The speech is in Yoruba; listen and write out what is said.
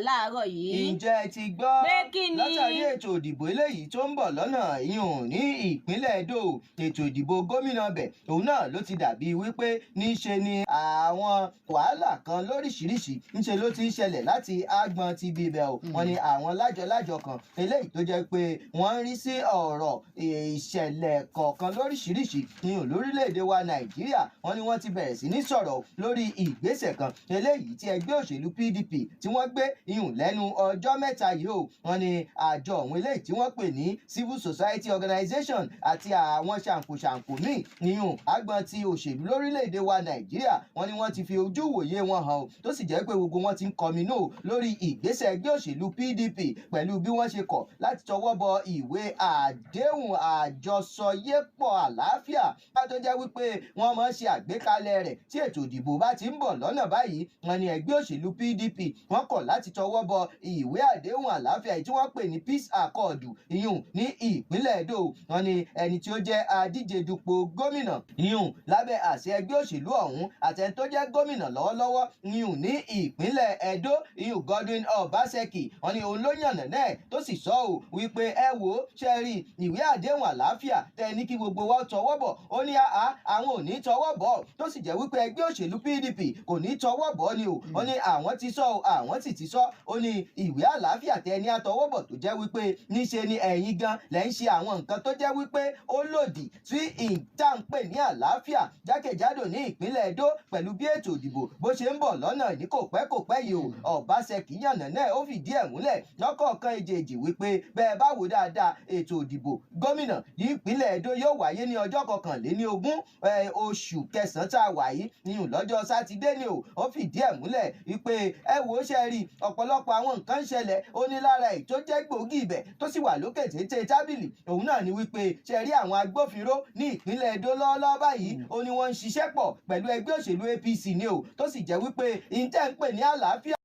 Láàárọ̀ yìí. Ǹjẹ́ ẹ ti gbọ́? Pé kí ni? Látàrí ètò ìdìbò eléyìí tó ń bọ̀ lọ́nà ìyún ní ìpínlẹ̀ Edo, ètò ìdìbò gómìnà bẹ̀, òun náà ló ti dàbí wípé níṣe ni àwọn wàhálà kan lóríṣiríṣi ńṣe ló ti ń ṣẹlẹ̀ láti agbọn ti bíbẹ̀ o. Wọ́n ní àwọn lájọ-lájọ kan eléyìí tó jẹ́ pé wọ́n ń rí sí ọ̀rọ̀ ìṣẹ̀lẹ̀ kọ̀ọ̀kan lóríṣiríṣi ní lórílẹ̀‐èdè wa Nàìjíríà, wọ́n ní wọ́n ti bẹ̀rẹ̀ sí ní sọ̀rọ̀ lórí ìgbésẹ̀ kan eléyìí tí ẹgbẹ́ òṣèlú PDP tí wọ́n gbé ìhùn lẹ́nu ọjọ́ 3 yìí o. Wọ́n ní àjọ ọ̀hún eléyìí tí wọ́n pè ní Civil Society Organization àti àwọn ṣàǹkóṣàǹkó míì ìhùn agbọn ti òṣèlú lórílẹ̀‐èdè wa Nàìjíríà, wọ́n ní wọ́n ti fi ojú wòye wọn hàn o, tó sì jẹ́ pé gbogbo wọn ti ń kọminú lórí ìgbésẹ̀ ẹgbẹ́ òṣèlú PDP pẹ̀lú bí wọ́n ṣe kọ̀ láti tọwọ́ bọ ìwé àdéhùn àjọsọyépọ̀ àlàáfíà tó jẹ́ wípé wọ́n máa ń ṣe àgbékalẹ̀ rẹ̀ tí ètò ìdìbò bá ti ń bọ̀ lọ́nà báyìí. Wọ́n ní ẹgbẹ́ òṣèlú PDP, wọ́n kọ̀ láti tọwọ́ bọ ìwé àdéhùn àlàáfíà tí wọ́n pè ní Peace Accord ìyún ní ìpínlẹ̀ Edo. Wọ́n ní ẹni tí ó jẹ́ adíje dupò gómìnà ìyún lábẹ́ àṣẹ ẹgbẹ́ òṣèlú ọ̀hún àti ẹni tó jẹ́ gómìnà lọ́wọ́lọ́wọ́ ìyún ní ìpínlẹ̀ Edo, ìyún Godwin Obaseki, wọ́n ní òun ló yànnà náà tó sì sọ ọ́ wípé, ẹ wò ó, ṣe rí ìwé àdéhùn àlàáfíà tẹ ní kí gbogbo wa tọwọ́ bọ̀, ó ní àá àwọn ò ní tọwọ́ bọ̀, tó sì jẹ́ wípé ẹgbẹ́ òṣèlú PDP kò ní tọwọ́ bọ̀ ni o. Ó ní àwọn ti sọ o, àwọn sì ti sọ. Ó ní ìwé àlàáfíà tẹ ní àtọwọ́ bọ̀ tó jẹ́ wípé níṣe ni ẹ̀yin gan lẹ́ ń ṣe àwọn nǹkan tó jẹ́ wípé ó lòdì sí ìtànpè ní àlàáfíà jákèjádò ní ìpínlẹ̀ Edo pẹ̀lú bí ètò ìdìbò bó ṣe ń bọ̀ lọ́nà ní kò pẹ́ kò pẹ́ yìí o. Ọbaṣẹ́kì yànnà náà, ó fìdí ẹ̀ múlẹ̀ lọ́kọ̀ọ̀kan èjèèjì wípé bẹ́ẹ̀ bá wò dáadáa, ètò ìdìbò gómìnà ní ìpínlẹ̀ Edo yóò wáyé ní ọjọ́ 21 oṣù kẹsàn-án tá a wà yìí níyùn lọ́jọ́ Sátidé ni o. Ó fìdí ẹ̀ múlẹ̀ wípé, ẹ wò ó, ṣe rí ọ̀pọ̀lọpọ̀ àwọn nǹkan ń ṣẹlẹ̀. Ó ní lára ẹ̀ tó jẹ́ gbòógì ibẹ̀ tó sì wà lókè téńté tábìlì òun náà ni wípé, ṣe rí àwọn agbófinró ní ìpínlẹ̀ Edo lọ́wọ́lọ́wọ́ báyìí, ó ní wọ́n ń ṣiṣẹ́ pọ̀ pẹ̀lú ẹgbẹ́ òṣèlú APC ni o, tó sì jẹ́ wípé ìtẹ́ ń pè ní àlàáfíà.